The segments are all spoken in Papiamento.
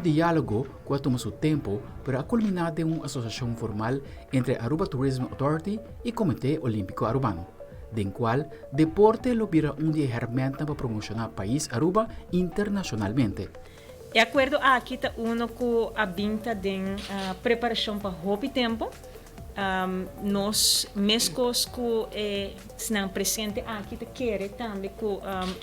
un dialogo cu a tuma su tempo, pero a culmina den un asociacion formal entre Aruba Tourism Authority y Comité Olimpico Arubano, den cual deporte lo bira un di e hermentnan pa promociona pais Aruba internacionalmente. E acuerdo aki ta uno cu a bin ta den preparacion pa hopi tempo. Nos, mescos cu e esnan presente aki ta kere tambe cu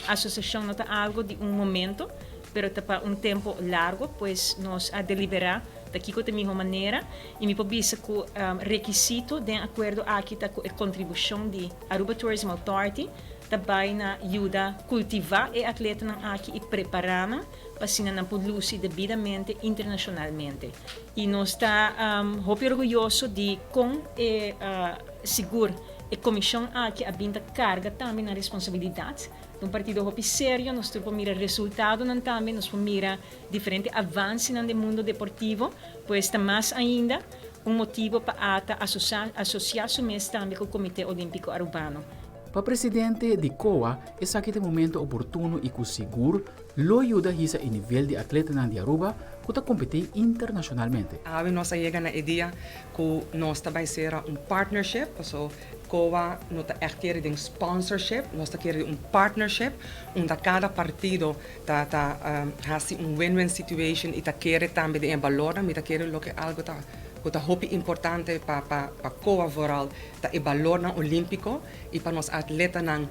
asociacion no ta algo di un momento, pero ta pa un tempo largo, pues nos a delibera ta kico ta e miho manera y mi por bisa cu requisito den acuerdo aki ta cu e contribucion di Aruba Tourism Authority ta bay na yuda cultiva e atletanan aki y prepara nan pa asina nan por luci debidamente internacionalmente. Y nos ta hopi orguyoso di con e sigur e comision aki a bin ta carga tambe nan responsabilidad. Ta un partido hopi serio, nos tur por mira resultadonan tambe, nos por mira diferente avancenan den mundo deportivo, pues ta mas ainda un motibo pa ata asocia su mes tambe cu Comite Olimpico Arubano. Pa presidente di COA esaki ta e momento oportuno y cu sigur lo yuda hisa e nivel di atletanan di Aruba cu ta competi internacionalmente. Awe nos a yega na e dia cu nos ta bay cera un partnership, paso COA no ta echt kere den sponsorship, nos ta kere den un partnership unda cada partido ta ta haci un win-win situation y ta kere tambe den e balornan. Mi ta kere loke algo ta cu ta hopi importante pa pa pa COA vooral ta e balornan olimpico y pa nos atletanan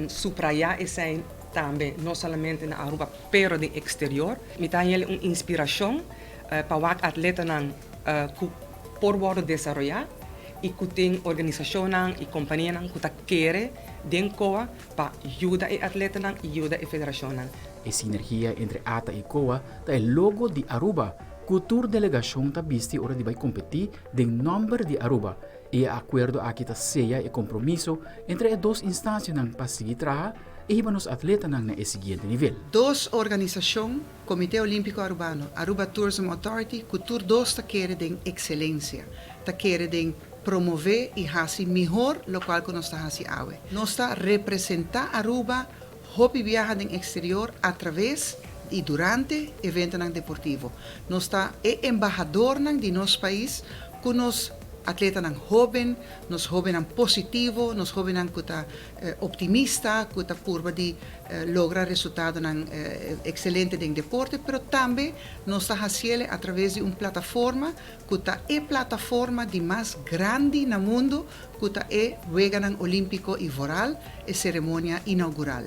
subraya esey tambe no solamente na Aruba pero den exterior. Mi ta haña un inspiracion pa wak atletanan cu por wordo desaroya y cu tin organisacionnan y companianan cu ta kere den COA pa yuda e atletanan y yuda e federacionnan. E sinergia entre ata y COA ta e logo di Aruba cu tur delegacion ta bisti ora di bay competi den nomber di Aruba. E acuerdo aki ta seya e compromiso entre e dos instancianan pa sigui traha y hiba nos atletanan na e siguiente nivel. Dos organisacion, Comité Olimpico Arubano, Aruba Tourism Authority, cu tur dos ta kere den excelencia, ta kere den promove y haci mihor locual cu nos ta haci awe. Nos ta representa Aruba hopi biaha den exterior a traves y durante eventonan deportivo. Nos ta e embahadornan di nos pais cu nos atletanan hoben, nos hobennan positivo, nos hobennan cu ta optimista, cu ta purba di logra resultadonan excelente den deporte, pero tambe nos ta haciele a traves di un plataforma cu ta e plataforma di mas grandi na mundo cu ta e Weganan Olimpico y vooral e ceremonia inaugural.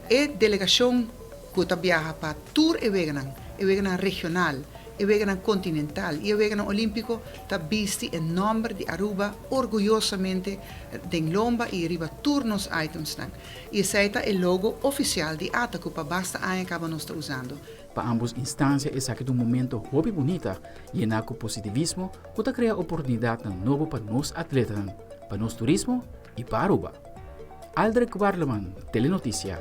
E delegacion cu ta biaha pa tur e weganan, e weganan regional, e weganan continental y e weganan olimpico ta bisti e nomber di Aruba orguyosamente den lomba y riba tur nos itemsnan. Y esey ta e logo oficial di ata cu pa basta aña caba nos ta usando. Pa ambos instancia esaki ta un momento hopi bunita, yena cu positivismo cu ta crea oportunidadnan nobo pa nos atletanan, pa nos turismo y pa Aruba. Aldrich Warleman, Telenoticia.